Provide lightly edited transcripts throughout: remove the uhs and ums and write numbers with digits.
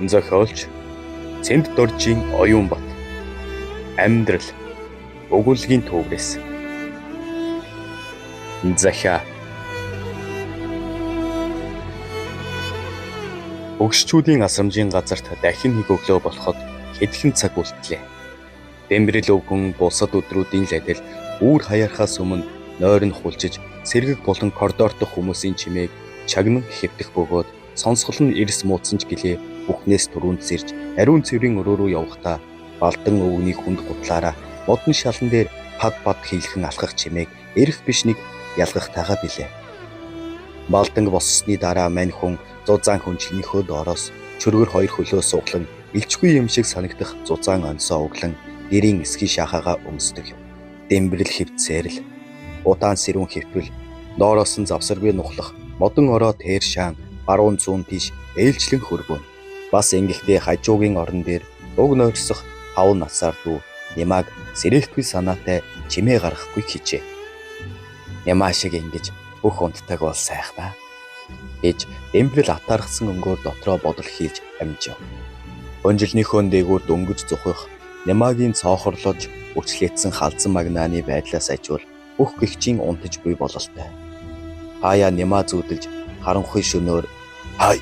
Зохиолч Цэнд Доржийн Оюунбат. Амьдрал өгүүлгийн төврээс. Захиа. Өгшчүүдийн асрамжийн газарт дахин нэг өглөө болоход хэдхэн цаг үлдлээ. Дэмбэрэл өвгөн бусад өдрүүдийн л адил үүр хаярхаас өмнө нойр нь хулжиж сэргэг болон коридор дахь хүмүүсийн чимээг чагнан хэвтэх бөгөөд сонсгол нь эрс муудсан ч гэлээ бүхнээс түрүүнд сэрж ариун цэврийн өрөө рүү явахдаа Балдан өвгөний хүнд гутлаараа модон шалан дээр пад пад хийлхэн алхах чимээг эрх биш нэг ялгахтайгаа билээ. Балданг боссны дараа мань хүн зузаан хүнчлэнийхөө доороос чөргөр хоёр хөлөө суглан илчгүй юм шиг санагдах зузаан онсоо углан гэрийн эсхий шахаагаа өмсдөг юм. Дэмбэрэл хөвцээр л удаан сэрүүн хэвтвэл доороос нь завсаргүй нухлах модон ороо тэр шаан баруун зүүн тийш ээлжлэн хөргөөнө. Бас ингэхдээ хажуугийн орон дээр уг нойрсох 5 насаар дүү Нямаг сэрэхгүй санаатай чимээ гаргахгүй хичээ. Нямаа шиг ингэж бүх унтдаг бол сайхнаа гэж Дэмбэрэл атаархсан өнгөөр дотроо бодол хийлж амжив. Өнжилнийхөө дээгүүр дөнгөж зухих Нямагийн цоохорлож үрчлээдсэн халзан магнааны байдлаас ажуул бүх гэгчийн унтаж буй бололтой. Хаяа Нямаа зүүдэлж харанхуй шөнөөр хай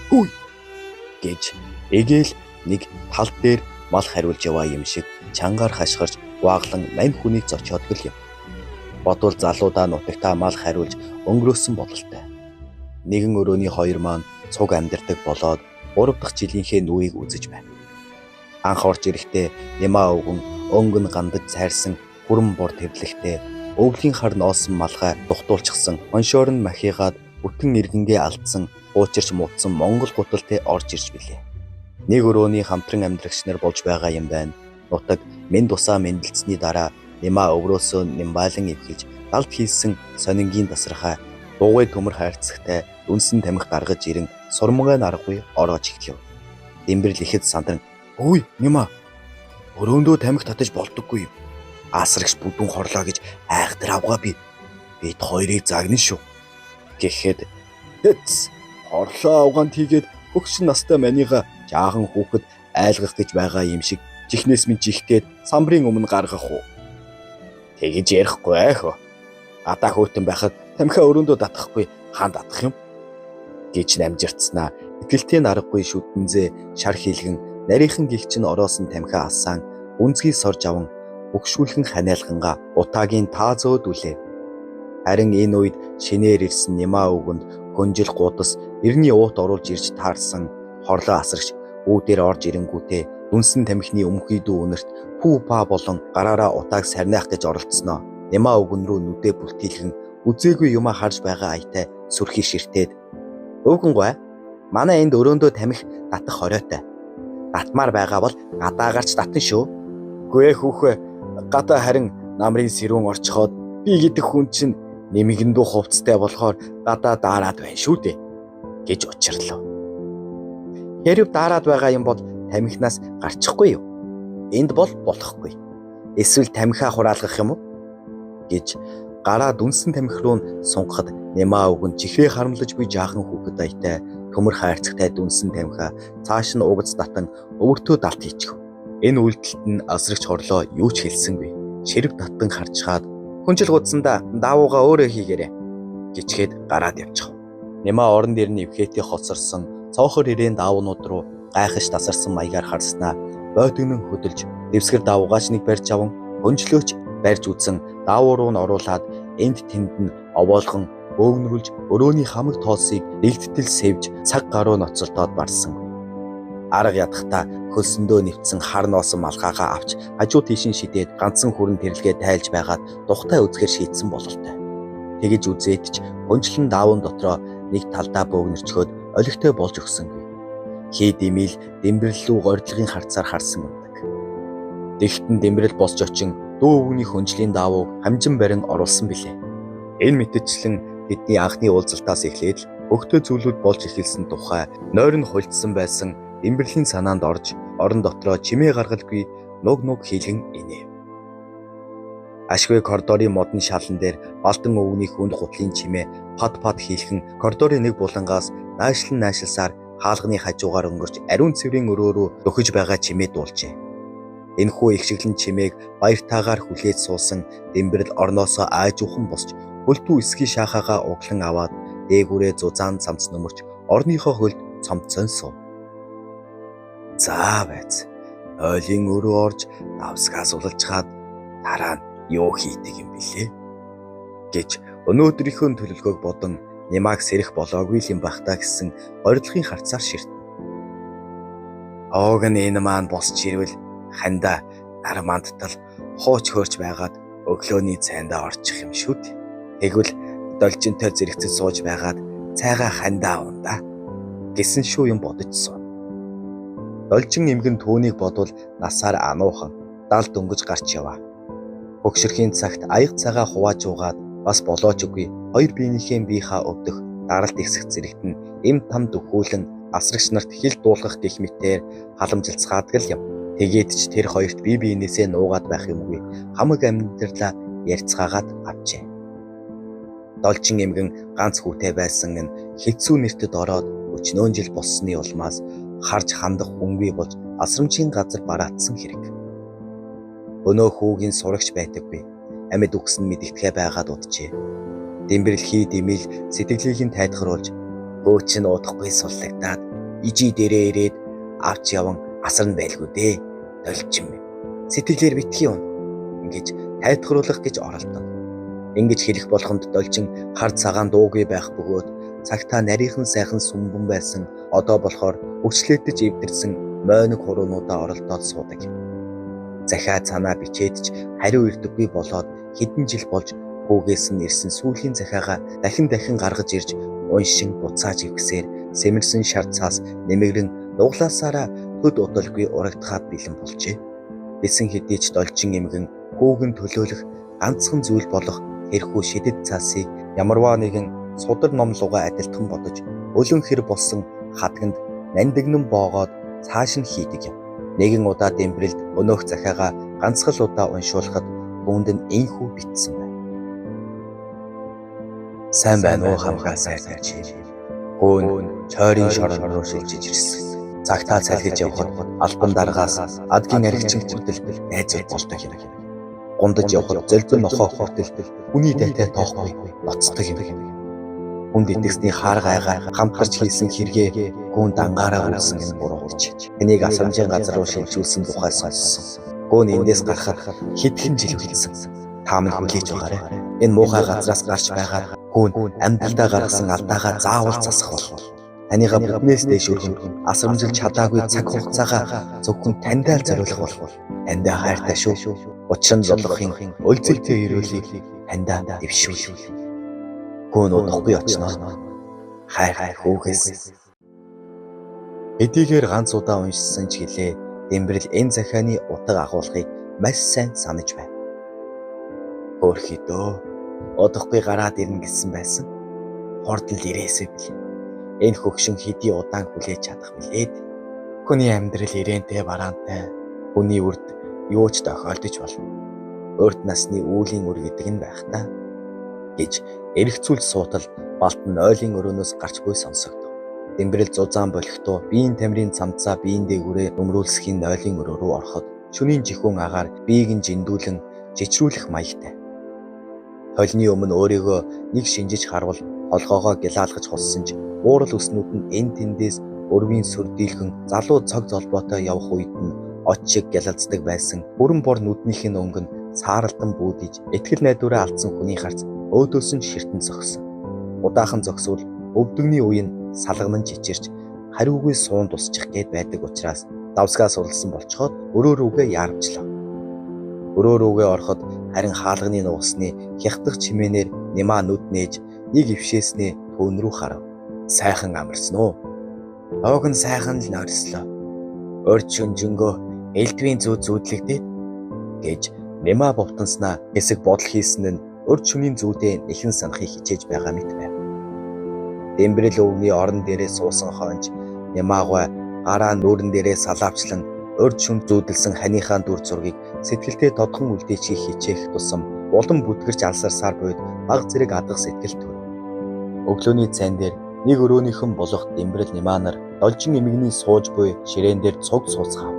хүй гэж эгээл нэг тал дээр мал хариулж яваа юм шиг чангаар хашгирч гуаглан мань хүнийг зочоодгол юм. Бодвол залуудаа нутагтаа мал хариулж өнгөрөөсөн бололтой. Нэгэн өрөөний хоёр маань цуг амьдардаг болоод 3 дахь жилийнхээ нүүийг үзэж байна. Анх орж ирэхдээ Нямаа өвгөн өнгө нь гандаж цайрсан хүрэн бор тэвлэгтэй өвлийн хар ноосон малгай духтуулчихсан хоншоор нь махигаад бүтэн иргэнгээ алдсан хуучирч муудсан монгол гуталтай орж ирж билээ. Нэг өрөөний хамтран амьдрагч нар болж байгаа юм байна. Нутаг минь тусаа мэндэлцсэний дараа Нямаа өврөөсөө нямбайлан эвхэлж далд хийсэн сонингийн тасархай дугуй төмөр хайрцагтай дүнсэн тамхи гаргаж ирэн сурмагай наргагүй ороож эхлэв. Дэмбэрэл ихэд сандран "Үй Нямаа, өрөөндөө тамхи татаж болдоггүй юм. Асрагч бүдүүн хорлоо гэж айхтар авгаа би. Бид хоёрыг загна шүү" гэхэд "Хэц хорлоо авгаанд хийгээд хөгшин настай маныга жаахан хүүхэд айлгах гэж байгаа юм шиг чихнээс минь чихтээд самбрын өмнө гаргах уу? Тэгэж ярихгүй айх. Гадаа хөтөн байхад тамхиа өрөөндөө татахгүй хаан татах юм" гэж намжирцснаа итгэлтэй наргагүй шүдэнзээ шар хийлгэн нарийнхан гихч нь ороосон тамхиа алсаан үнзгий сорж аван өгшүүлхэн ханиалгангаа утаагийн таа зөөд үлээ. Харин энэ үед шинээр ирсэн Нямаа өвгөнд хөнжил гудас эртний уут оруулж ирж таарсан хорлоо асрагч үүдээр орж ирэнгүүтээ дүнсэн тамхины өмхий дүү үнэрт пүү па болон гараараа утааг сарниах гэж оролцсноо Нямаа өвгөн рүү нүдэ бүлтийлхэн үзээгүй юмаа харж байгаа аятай сүрхий ширтээд "Өвгөн гуай, манай энд өрөөндөө тамхи татах хориотой. Татмаар байгаа бол гадаа гарч татна шүү. Үгүй ээ хүүхээ, гадаа харин намрын сэрүүн орчхоод би гэдэг хүн чинь нэмгэндүү хувцастай болохоор гадаа daarад байна шүү дээ" гэж учирлав. Хэрв daarад байгаа юм бол тамхинаас гарчихгүй юу? Энд бол болохгүй. Эсвэл тамхиа хураалгах юм уу? Гэж гараа дүнсэн тамхи руу сунгахад Нямаа өвгөн чихрээ харамлаж буй жаахан хүүхэд аятай төмөр хайрцагтай дүнсэн тамхиа цааш нь угаз татан өвөртөө далд хийчихв. Энэ үйлдэлт нь асрагч хорлоо юу ч хэлсэнгүй. Ширв татан харчхаад "Хүнжил гудсандаа даавуугаа өөрөө хийгээрэй" гэчгээд гараад явчих. Нямаа орон дээр нь эвхээтэй хоцорсон цоохор ирээн даавнууд руу гайхаж тасарсан маягаар харснаа бойтогнон хөдөлж дэвсгэр даавуугаач нэг барьж аван хөнжлөөч барьж үзэн даавуу руу нь оруулаад энд тэнд нь овоолгон бөөгнөрүүлж өрөөний хамаг тоосыг дэгдтэл сэвж цаг гаруй ноцолдоод барсангүй. Арга ядахтаа хөлсөндөө нэвтсэн хар ноосон малгайгаа авч хажуу тийшин шидээд ганцхан хүрэн тэрэлгээ тайлж байгаад тухтай үзэхээр шийдсэн бололтой. Тэгэж үзээд ч хөнжлөн даавун дотроо нэг талдаа бөөгнөрчхөөд олигтой болж өгсөнгүй. Хий димил дэмбэрэл рүү горилгын харцаар харсан юмдаг. Тэгтэн дэмбэрэл босч очин дүү өвгөний хөнжлийн даавууг хамжин барин оруулсан билээ. Энэ мэтчлэн тэдний анхны уулзалтаас эхлээд л өгтөө зүйлүүд болж эхэлсэн тухай нойр нь хулжсан байсан Дэмбэрлийн санаанд орж орон дотроо чимээ гаргалгүй нуг нуг хийлгэн инээв. Ашгүй коридорын модон шалан дээр Балдан өвгөний хүнд гутлын чимээ пад пад хийлгэн коридорын нэг булангаас наашлан наашилсаар хаалганы хажуугаар өнгөрч ариун цэврийн өрөө рүү дөхөж байгаа чимээ дуулжээ. Энэхүү ихшиглэн чимээг баяртайгаар хүлээж суусан Дэмбэрэл орноосоо аажуухан босч хөлтүү эсгийн шаахаагаа углан аваад дээгүүрээ зузаан цамц нөмөрч орныхоо хөлд цомцон суув. За байц. Нойлын өрөө орж давсгаа сулалчхаад дараа нь юу хийдэг юм бilé гэж өнөөдрийнхөө төлөвлөгөөг бодон Нямааг сэрэх болоогүй л юм бах та гэсэн горилгын харцаар ширтэн. Оог нь энэ маань босч ирвэл хандаа нар мандтал хууч хөөрч байгаад өглөөний цайндаа орчих юм шүү дээ. Тэгвэл должинтой зэрэгцэж сууж байгаад цайгаа хандаа ундаа гэсэн шүү юм бодож сууна. Должин эмгэн түүнийг бодвол насаар ануухан дал дөнгөж гарч яваа. Хөгшөрхийн цагт аяг цагаа хувааж угаад бас болооч үгүй хоёр биенийхээ биехаа өвдөх даралт ихсэх зэрэгт нь эм там дөхүүлэн асрагч нарт хил дуулгах гэх мэтээр халамжилцгаадаг л юм. Тэгээд ч тэр хоёрт бие биенээсээ нуугаад байх юмгүй хамаг амьдралаа ярьцгаагаад авчээ. Должин эмгэн ганц хүүтэй байсан нь хэцүү нэртэд ороод өчнөөн жил болсны улмаас харж хандах хүнгүй болж асрамжийн газар бараатсан хэрэг. Өнөө хүүгийн сурагч байдаггүй. Амьд үгсэн мэдэгдэхэ байгаад уджээ. Дэмбэрэл хий дэмэл сэтгэлийг нь тайлгаруулж хөө чинь удахгүй суллагдаад ижи дээрээ ирээд авч яван асарна байлгүй дээ. Долчин минь. Сэтгэлээр битгий ун. Ингэж тайлгаруулах гэж оролдоно. Ингэж хэлэх болгонд Должин хар цагаан дуугүй байх бөгөөд цагтаа нарийнхан сайхан сүмбэн байсан одоо болохоор өрчлөөдөж эвдэрсэн мойног хуруунуудаа оролдоод суудаг. Захиа цанаа бичээд ч хариу ирдэггүй болоод хэдэн жил болж хүүгээс нь ирсэн сүүлийн захиагаа дахин дахин гаргаж ирж уншин буцааж ивгэсээр сэмэрсэн шар цаас нэмэгрэн нуглаасаараа төд удалгүй урагдахад бэлэн болжээ. Тэсэн хэдий ч Должин эмгэн хүүг нь төлөөлөх ганцхан зүйл болох тэрхүү шидэд цаасыг ямарваа нэгэн судар ном лугаа адилтхан бодож өлөн хэр болсон хадганд нандинан боогоод цааш нь хийдэг юм. Нэгэн удаа Дэмбэрэлд өнөөх захиагаа ганцхан л удаа уншуулахад түүнд нь энхүү битсэн байна. Сайн байна уу хамгаа сайтай чи. Хөөн чойрын шорон руу шилжиж ирсэн. Цагтаа цалгиж явхад албан даргаас адгийн архичин хүртэл найзууд болдог юм. Гундаж явхад золбон нохоо хүртэл хүний дайтай тоохгүй ноцдог юм. Хүнд итгэсний хаар гайгаа хамтарч хийсэн хэрэгээ гүн дангаараа үлсэн энэ буруудаж. Тэнийг асрамжийн газар руу шилжүүлсэн тухай сонссон. Гүн эндээс гарахад хэдхэн жил үлдсэн. Та минь хүлээж байгаарай. Энэ муухай газраас гарч байгаад гүн амьдралдаа гаргасан алдаагаа заавал засах бол. Таныгаа бүгнээс дээш өргөн асрамжилж чадаагүй цаг хугацаагаа зөвхөн таньдаа л зориулах бол. Таньдаа хайртай шүү. Учир нь золгохын өлзөлтэй өрөөлийг таньдаа дэвшүүл. Хөөн удахгүй очно. Хайр хүүгээс. Хэдийгээр ганц удаа уншсан ч гэлээ Дэмбэрэл энэ захианы утга агуулгыг маш сайн санаж байна. Хөөрхий дөө удахгүй гараад ирнэ гэсэн байсан. Хурдан л ирээсэй билээ. Энэ хөгшин хэдий удаан хүлээж чадах билээ. Хүний амьдрал ирээнтэй бараантай. Хүний үрд юу ч тохиолдож болно. Урд насны үүлийн үр гэдэг нь байх та гэж эргцүүлж суутал Балтан нойлын өрөөнөөс гарч буй сонсогдов. Дэмбэрэл зузаан болохтоо биеийн тамирын цамцаа биеийн дээгүүрээ өмрүүлсхийн нойлын өрөө рүү ороход шөнийн жихүүн агаар биеийг нь жиндүүлэн жичрүүлэх маягтай. Толны өмнө өөрийгөө нэг шинжиж харвал толгоогоо гялаалгаж хуссан ч уурал өснүүд нь эн тэндээс өрвийн сүр дийлхэн залуу цог золбоотой явах үед нь оч шиг гялалздаг байсан бүрэн бор нүднийх нь өнгө нь сааралдан бүүдиж итгэл найдвараа алдсан хүний харц өөдөөс нь ширтэн зогсон. Удахан зогсвол өвдөгний үе нь салганан чичирч хариугүй суун дусчих гээд байдаг учраас давсгаа суралсан болцоход өрөө рүүгээ яарвчлаа. Өрөө рүүгээ ороход харин хаалганы нугасны хягдах чимээнээр Нямаа нүд нээж нэг ившээснээ түүн рүү харав. Сайхан амарсан уу? Ууг нь сайхан л нойрслоо. Урд шүнжэнгөө элдвийн зүүд зүүдлэгдээд гэж Нямаа бовтонснаа хэсэг бодол хийсэн нь урд шөнийн зүүдээ нэхэн санахыг хичээж байгаа мэт байв. Дэмбэрэл өвгөний орон дээрээ суусан хойнч Нямаагүй гараа нүүрэн дээрээ салаавчлан урд шөн зүүдэлсэн ханыхаа дүр зургийг сэтгэлдээ тодхон үлдээчихийг хичээх тусам улам бүдгэрч алсарсаар буйд баг зэрэг адах сэтгэл төрөв. Өглөөний цайн дээр Нэг өрөөнийхөн булах Дэмбэрэл Нямаа нар Должин эмгэний сууж буй ширээн дээр цуг сууцгаав.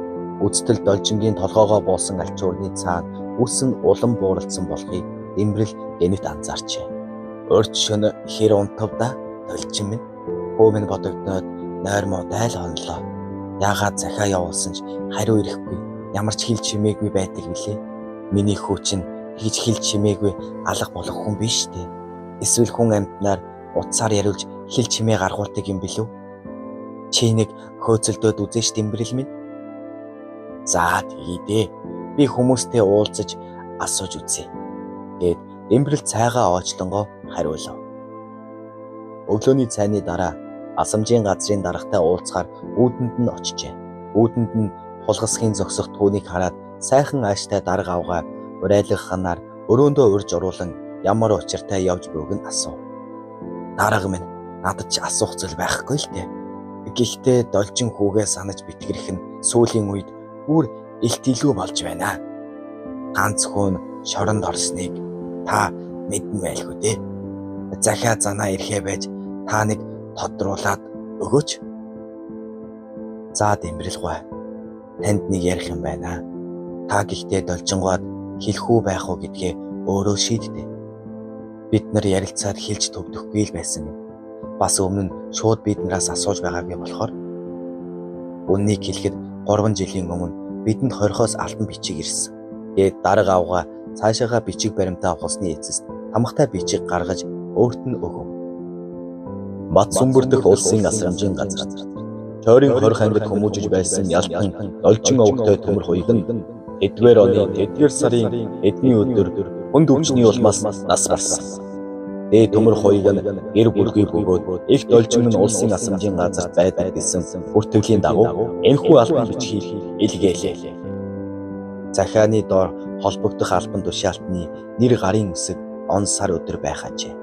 Үздэл Должингийн толгоогоо буусан альчуурны цаана үс нь улам бууралдсан болохыг Дэмбэрэл гэнэт анзаарчээ. Урьд шөнө хэр унтав да Должин минь. Хүү минь бодогдоод нойр муутай л хонолоо. Яагаад захиа явуулсан ч хариу ирэхгүй, ямар ч хэл чимээгүй байдаг билээ. Миний хүү чинь тэгж хэл чимээгүй алга болох хүн биш дээ. Эсвэл хүн амьтнаар утсаар яриулж хэл чимээ гаргуулдаг юм билүү? Чи нэг хөөцөлдөөд үзээш Дэмбэрэл минь. За тэгье дээ. Би хүмүүстэй уулзаж асууж үзье. Гээд Дэмбэрэл цайгаа оочлонгоо хариулав. Өглөөний цайны дараа асамжийн газрын даргатай уулзахаар үүдэнд нь очжээ. Үүдэнд нь хулгасхийн зогсох түүнийг хараад сайхан ааштай дарга авгаа урайлах ханаар өрөөндөө урьж оруулан ямар учиртай явж буйг нь асуув. Дарга минь надад ч асуух зүйл байхгүй л дээ. Гэхдээ Должин хүүгээ санаж битгэрэх нь сүүлийн үед бүр илт илүү болж байна. Ганц хүн шоронд орсныг та мэднэ байлгүй дээ. Захиа занаа ирэхээ байж та нэг тодруулаад өгөөч. За Дэмбэрэл гуай. Танд нэг ярих юм байна. Та гэхдээ Должингойд хэлэх үү байх уу гэдгээ өөрөө шийддэ. Бид нар ярилцаад хэлж төвдөхгүй л байсан юм. Бас өмнө нь шууд бид нараас асууж байгаагүй болохоор үннийг хэлэхэд 3 жилийн өмнө бидэнд хорихоос албан бичиг ирсэн. Гээд дарга авгаа цаашаага бичиг баримтаа авахсны эцэст тамгатай бичиг гаргаж өөрт нь өгөв. Бат сүмбэр дэх улсын асрамжийн газар Чойрын 20 ангид хүмүүжиж байсан Ялтан Должин овогтой төмөр хуйг нь эдгээр оны эдгээр сарын эдний өдөр хүнд өвчний улмаас нас барсан. Дээд төмөр хуйг нь гэр бүлгүй бөгөөд их Должин нь улсын асрамжийн газарт байдаг гэсэн бүртгэлийн дагуу энэхүү албан бичгийг илгээлээ. Захианы доор холбогдох албан тушаалтны нэр гарын үсэг он сар өдөр байх ажээ.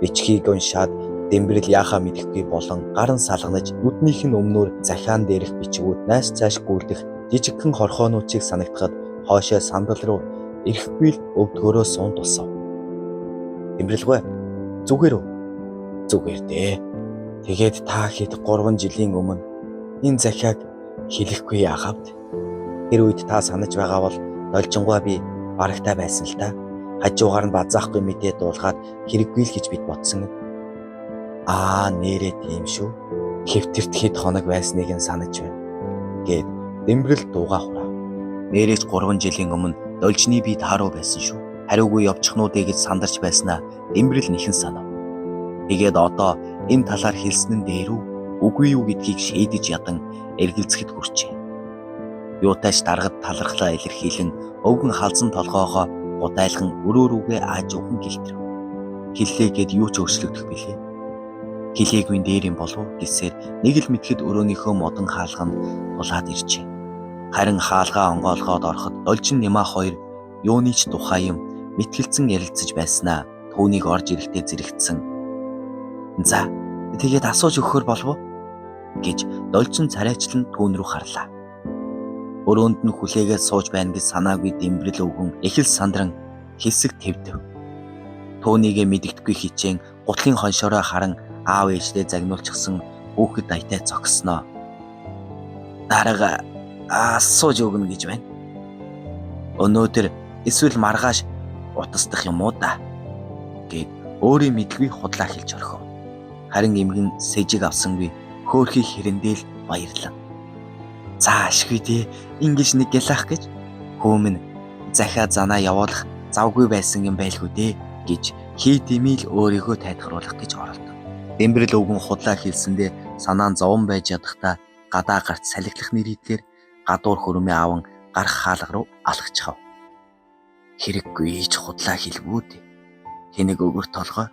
Бичгийг уншаад Дэмбэрэл яахаа мэдэхгүй болон гаран салганаж нүднийх нь өмнөр захиан дээрх бичгүүд нааш цааш гүйлдэх жижигхэн хорхоонууд шиг санагдахад хоошоо сандал руу ирэхгүй л өвдгөөрөө суун тусав. Дэмбэрэл гуай зүгээр үү? Зүгээр дээ. Тэгээд та хэд 3 жилийн өмнө энэ захиаг хэлэхгүй яагаад? Тэр үед та санаж байгаа бол Должингой би барагтай байсан л та. Хажуугаар нь базаахгүй мэдээ дуулгаад хэрэггүй л гэж бид бодсон юм. Аа нэрээ тийм шүү. Хэвтэрт хэд хоног байсныг нь санаж байна. Гээд Дэмбэрэл дуугаа хураав. Нэрээч 3 жилийн өмнө Должны би тааруу байсан шүү. Хариугүй явчихнуу дээ гэж сандарч байснаа Дэмбэрэл нэхэн санав. Тэгээд одоо энэ талаар хэлсэн нь дээр үү үгүй юу гэдгийг шийдэж ядан эргэлзэхэд хүрчээ. Юутай ч даргад талархлаа илэрхийлэн өвгөн халзан толгоогоо гудайлган өрөө рүүгээ аажуухан гэлтрэв. Хэллээ гэд юу ч өөрчлөгдөх билээ. Хэлээгүй дээр юм болов гэсээр нэг л мэтгэд өрөөнийхөө модон хаалганд тулаад иржээ. Харин хаалгаа онгоолгоод ороход Должин Нямаа хоёр юуны ч тухай юм мэтгэлцэн ярилцаж байснаа түүнийг орж ирэхдээ зэрэгцсэн. За тэгээд асууж өгөхөр болов уу гэж Должин царайчлан түүн рүү харлаа. Өрөөнд нь хүлээгээд сууж байна гэж санаагүй Дэмбэрэл өвгөн их л сандран хэсэг твдэв. Түүнийгээ мэдэгдэхгүй хичээн гутлын хоншоороо харан аав ээждээ загнуулчихсан хүүхэд аятай зогсноо. Дарга асууж өгнө гэж байна. Өнөөдөр эсвэл маргааш утасдах юм уу да гэд өөрийн мэдлгүй худлаа хэлж орхив. Харин эмгэн сэжиг авсангүй хөөхий хэрэндээ л баярлаа. За ашгүй дээ ингэж нэг гялаах гэж хөөмн захиа занаа явуулах завгүй байсан юм байлгүй дээ гэж хий дэмийл өөрийгөө тайлгаруулах гэж оролдов. Дэмбэрэл өвгөн худлаа хэлсэндээ санаа нь зовон байж ядахдаа гадаа гарч салхилах нэрийдлэр гадуур хөрмөө аван гарах хаалга руу алхчихав. Хэрэггүй ч худлаа хэлвүү дээ. Тэнэг өгөр толгой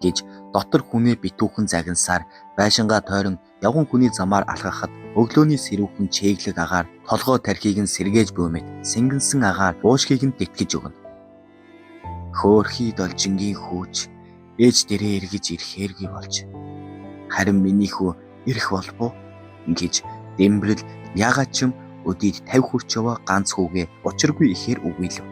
гэж дотор хүнээ битүүхэн загнасаар байшингаа тойрон явган хүний замаар алхахад өглөөний сэрүүхэн чэглэг агаар толгой тархийг нь сэргээж буй мэт сэнгэнсэн агаар буушгийг нь тэтгэж өгнө. Хөөрхий Должингийн хүүч ээж дээрээ эргэж ирэхээргүй болж харин миний хүү ирэх болов уу гэж Дэмбэрэл ягаад ч юм өдийд 50 хүрч яваа ганц хүүгээ учиргүй ихээр үгүйлв.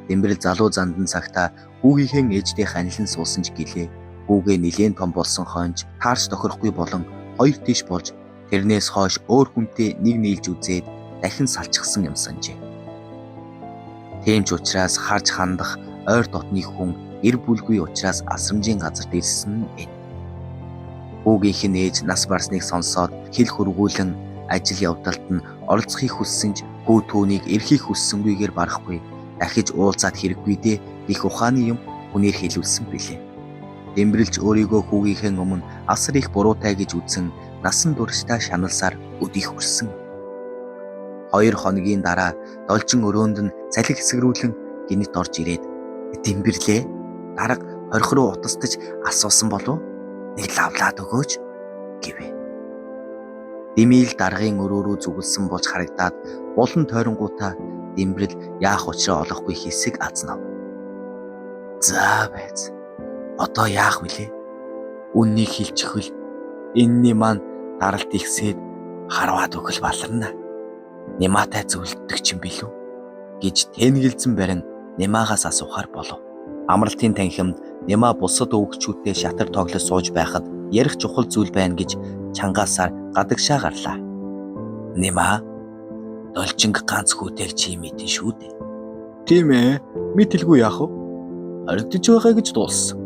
Дэмбэрэл залуу зандан цагтаа хүүгийнхээ ээжтэй ханилан суусан ч гэлээ. Хүүгээ нэлээн том болсон хойно ч таарч тохирохгүй болон хоёр тийш болж тэрнээс хойш өөр хүнтэй нэг нийлж үзээд дахин салчихсан юм санжээ. Тийм ч учраас харж хандах ойр дотны хүн гэр бүлгүй учраас асрамжийн газарт ирсэн нь энэ. Хүүгийнх нь ээж нас барсныг сонсоод хэл хөргүүлэн ажил явдалд нь оролцохыг хүссэн ч хүү түүнийг эрхийг хүссэнгүйгээр барахгүй дахиж уулзаад хэрэггүй дээ гэх ухааны юм хүнээр хэлүүлсэн билээ. Дэмбэрэлж өөрийгөө хүүгийнхээ өмнө асар их буруутай гэж үзэн насан туршдаа шаналсаар өдийх хүрсэн. 2 хоногийн дараа Должин өрөөнд нь цалиг хэсгэрүүлэн гинэт орж ирээд "Дэмбэрлээ, дарга хорих руу утастаж асуусан болов? Нэг лавлаад өгөөч" гэвэ. Дэмийл даргын өрөө рүү зүгэлсэн болж харагдаад булан тойронгуудаа Дэмбэрэл яах учраа олохгүй хэсэг азнав. За байз. Одоо яах вүлээ? Үннийг хэлчихвэл энэний маань даралт ихсээд харваад өгөл баларна. Нямаатай зөвлөддөг ч юм билүү гэж тэнэгэлзэн барин Нямаагаас асуухаар болов. Амралтын танхимд Нямаа бусад өвгчүүдтэй шатар тоглож сууж байхад ярих чухал зүйл байна гэж чангаасаар гадагшаа гарлаа. Нямаа, Должинг ганц хүүтэйг чи мэдэн шүү дээ. Тийм ээ, мэдэлгүй яах вэ? Хоригдож байгаа гэж дуулсан.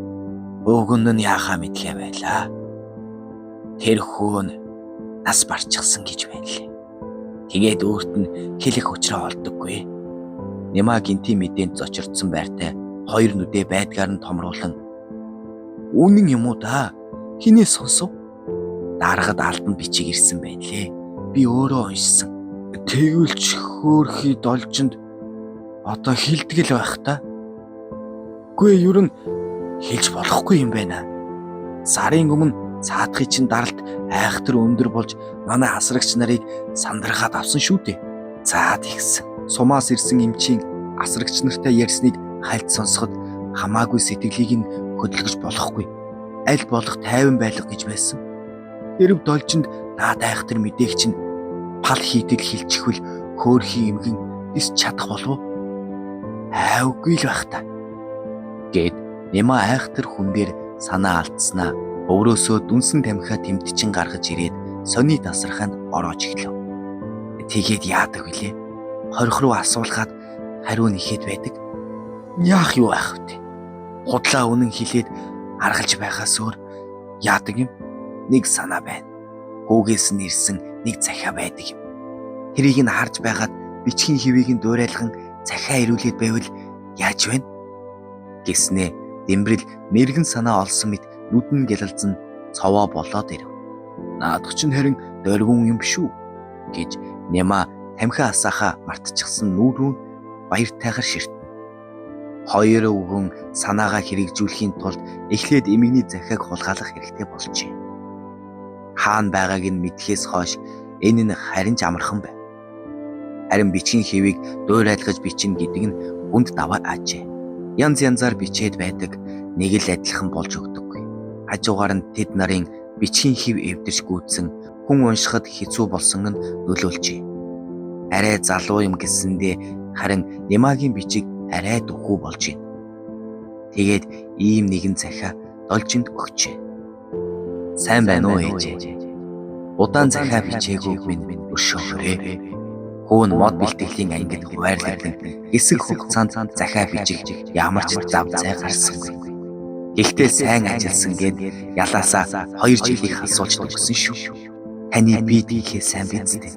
Өвгөн нь яахаа мэдхээ байлаа. Тэр хөөн нас барчихсан гэж байна лээ. Тэгээд өөрт нь хэлэх учраа олдоггүй. Нямаа гинтийн мэдээнд зочирдсон байртай хоёр нүдээ байдгаар нь томруулан Үнэн юм уу да? Хинээс сонсов? Даргад албан бичиг ирсэн байна лээ. Би өөрөө уншсан. Тэгвэл ч хөөрхий Должинд одоо хилдэг л байх та. Үгүй ер нь хэлж болохгүй юм байна. Сарын өмнө цаадхын чинь даралт айхтар өндөр болж манай асрагч нарыг сандаргаад авсан шүү дээ. Заад ихсэн. Сумаас ирсэн эмчийн асрагч нартай ярьсныг хальт сонсоход хамаагүй сэтгэлийг нь хөдөлгөж болохгүй. Аль болох тайван байлга гэж байсан. Хэрв Должинд наад айхтар мэдээг чинь пал хийтэл хилчихвэл хөөрхий эмгэн дис чадах болов уу? Айвгүй л байх та. Гэт Нямаа айхтар хүн дээр санаа алдснаа өврөөсөө дүнсэн тамхиа тэмдчин гаргаж ирээд сони тасарханд ороож эхлэв. Тэгээд яадаг вүлээ? Хорих руу асуулгаад хариу нэхэд байдаг. Яах юу байх вэ? Худлаа үнэн хилээд аргалж байхаас өөр яадаг юм? Нэг санаа байна. Хүүгээс нь ирсэн нэг захиа байдаг юм. Тэрийг нь харж байгаад бичгийн хэвийг нь дуурайлхан захиа ирүүлээд байвал яаж вэ? Гэснээ Дэмбэрэл мэрэгэн санаа олсон мэт нүдэн гялалзан цовоо болоод ирэв. Наадах чинь харин дөрвөн юм биш үү? Гэж Нямаа тамхи асаахаа мартчихсан нүүр рүү баяртайгаар ширтэн. Хоёр өвгөн санаагаа хэрэгжүүлэхийн тулд эхлээд эмэгний захиаг хулгайлах хэрэгтэй болжээ. Хаана байгааг нь мэдхээс хойш энэ нь харин ч амархан байв. Харин бичгийн хэвийг дуурайлгаж бичнэ гэдэг нь хүнд даваа аажээ. Янз янзаар бичээд байдаг нэг л адилхан болж өгдөггүй. Хажуугаар нь тэд нарын бичгийн хэв эвдэрч гүйцэн хүн уншихад хэцүү болсон нь нөлөөлжээ. Арай залуу юм гэсэндээ харин Нямаагийн бичиг арай дөхүү болж байна. Тэгээд ийм нэгэн захиа Должинд өгчээ. Сайн байна уу ээжээ? Удаан захиа бичээгүй минь өршөөгөөрэй. Хүү нь мод бэлтгэлийн ангид хуваарлагдсан хэсэг хугацаанд захиа бичих ямар ч зав зай гарсангүй. Гэхдээ сайн ажилласан гэд ялаасаа 2 жилийг хасуулж төгсөн шүү. Таны бие дийнхээ сайн биз дээ.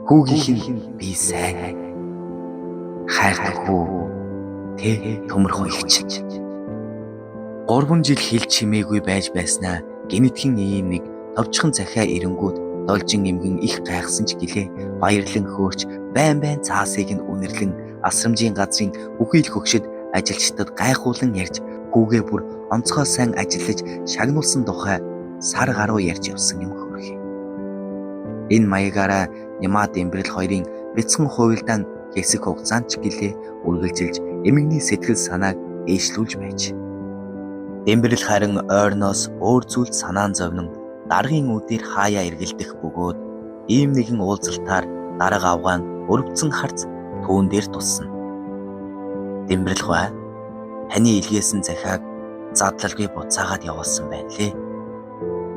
Хүүгийнх нь би сайн. Хайртай хүү. Тэ төмөр хоёгч. 3 жил хэл чимээгүй байж байснаа гинэтхэн ийм нэг товчхон захиа эренгүүд Должин эмгэн их гайхсан ч гэлээ баярлан хөөрч байн байн цаасыг нь үнэрлэн асрамжийн газрын бүхий л хөгшөд ажилчдад гайхуулан ярьж хүүгээ бүр онцгой сайн ажиллаж шагнуулсан тухай сар гаруй ярьж явсан юм хөөрхий. Энэ маягаараа Нямаа Дэмбэрэл хоёрын бяцхан хувилдаан хэсэг хугацаанд ч гэлээ үргэлжилж эмэгний сэтгэл санааг ээжлүүлж байж. Дэмбэрэл харин ойрноос өөр зүйлд санаан зовнон даргын үүдээр хаяа эргэлдэх бөгөөд ийм нэгэн уулзалтаар дарга авгаан өрөвдсөн харц түүн дээр тусна. Дэмбэрэл гуай, таны илгээсэн захиаг Задлалгүй буцаагаад явуулсан байна лээ.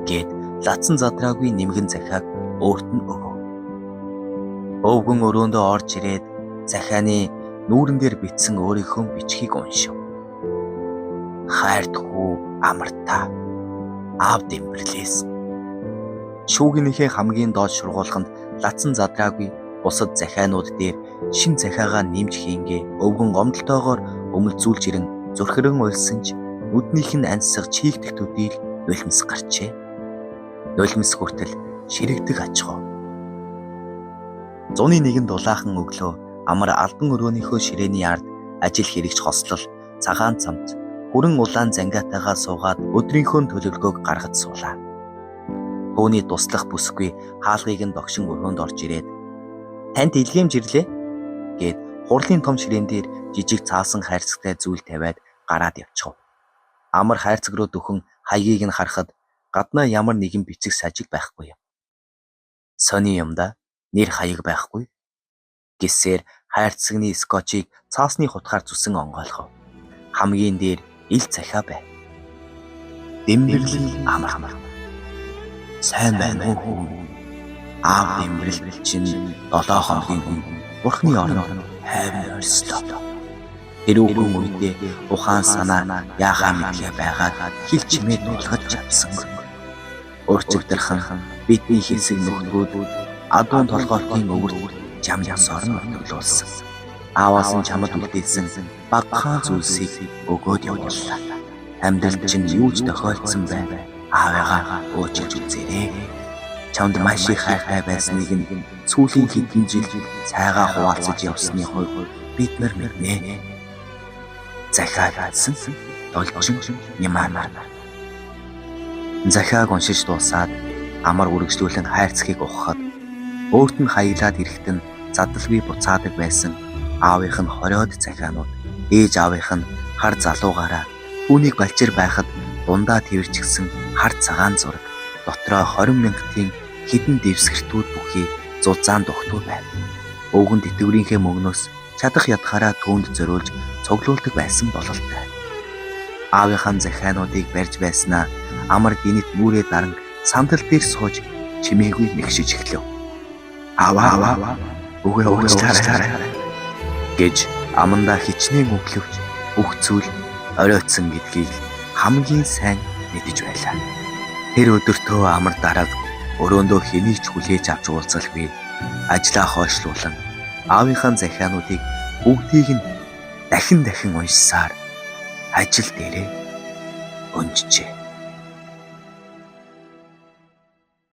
Гэт лацсан задраагүй нэмгэн захиаг өөрт нь өгөв. Өвгөн өрөөндөө орж ирээд захианы нүүрэн дээр бичсэн өөрийнхөө бичгийг уншив. Хайрт хүү Амарта аав Дэмбэрлээс. Шүүгийнхээ хамгийн доод шургуулганд лацсан задраагүй бусад захианууд дээр шин захиагаа нэмж хийнгээ өвгөн гомдолтойгоор өмөлзүүлж ирэн зүрхрэн уйлсан ч нүднийх нь ансаг чийгдэх төдийл нулимс гарчээ. Нулимс хүртэл ширэгдэг аж ахуй. Зуны нэгэн дулаахан өглөө Амар алдан өрөөнийхөө ширээний ард ажил хэрэгч хослол цагаан цамц хүрэн улаан зангаатайгаа суугаад өдрийнхөө төлөвлөгөөг гаргаж суулаа. Түүний туслах бүсгүй хаалгыг нь догшин өрөөнд орж ирээд танд илгээмж ирлээ гэд хурлын том ширээн дээр жижиг цаасан хайрцагтай зүйл тавиад гараад явчихав. Амар хайрцаг руу дөхөн хаягийг нь харахад гаднаа ямар нэгэн бичиг сажиг байхгүй юм. Сони юм да, нэр хаяг байхгүй. Гэсээр хайрцагны скотчийг цаасны хутгаар зүсэн онгойлгов. Хамгийн дээр ил захиа байв. Дэмбэрлийн Амар. Сайн байна уу хүү? Аав Дэмбэрэл чинь 7 хоногийн өмнө Бурхны оронд хайв орслоо. Тэр үхэн үедээ ухаан санаа яахаа мэдгээ байгаад хил чимээ дуулгаж чадсангүй. Өөрчигдөрхөн бидний хэсэг нөхдгүүд адуун толгойтын өвөрт жам ёсоор нь нутаглуулсан. Ааваас нь чамд үлдээсэн багахан зүйлсийг өгөөд явууллаа. Амьдралд чинь юу ч тохиолдсон бай. Аавыгаа уучлж үзээрэй. Чамд маш их хайртай байсныг нь сүүлийн хэдэн жил цайгаа хуваалцаж явсны хувьд бид нар мэднэ. Захиаг атсан Должин Ямаа. Захиаг уншиж дуусаад Амар үргэлжлүүлэн хайрцгийг ухахад өөрт нь хаяглаад ирэхэд нь задлалгүй буцаадаг байсан аавынх нь 20-од захианууд, ээж аавынх нь хар залуугаараа түүнийг балчир байхад дундаа тэрчгсэн хар цагаан зураг дотроо 20 мянгатын хэдэн дэвсгэртүүд бүхий зузаан дугтуй байв. Өвгөн тэтгэврийнхээ мөнгнөөс чадах ядахаараа түүнд зориулж цуглуулдаг байсан бололтой. Аавынхаа захиануудыг барьж байснаа Амар гинэт нүрээ даран сандал дээр сууж чимээгүй мэгшиж эхлэв. Аваа үгээ уучлаарай гэж амандаа хичнээн өглөвч бүх зүйл оройтсон гэдгийг хамгийн сайн мэдэж байлаа. Тэр өдөртөө Амар дарга өрөөндөө хэнийг ч хүлээж авч уулзалгүй ажлаа хойшлуулан аавынхаа захиануудыг бүгдийг нь дахин дахин уншсаар ажил дээрээ өнжижээ.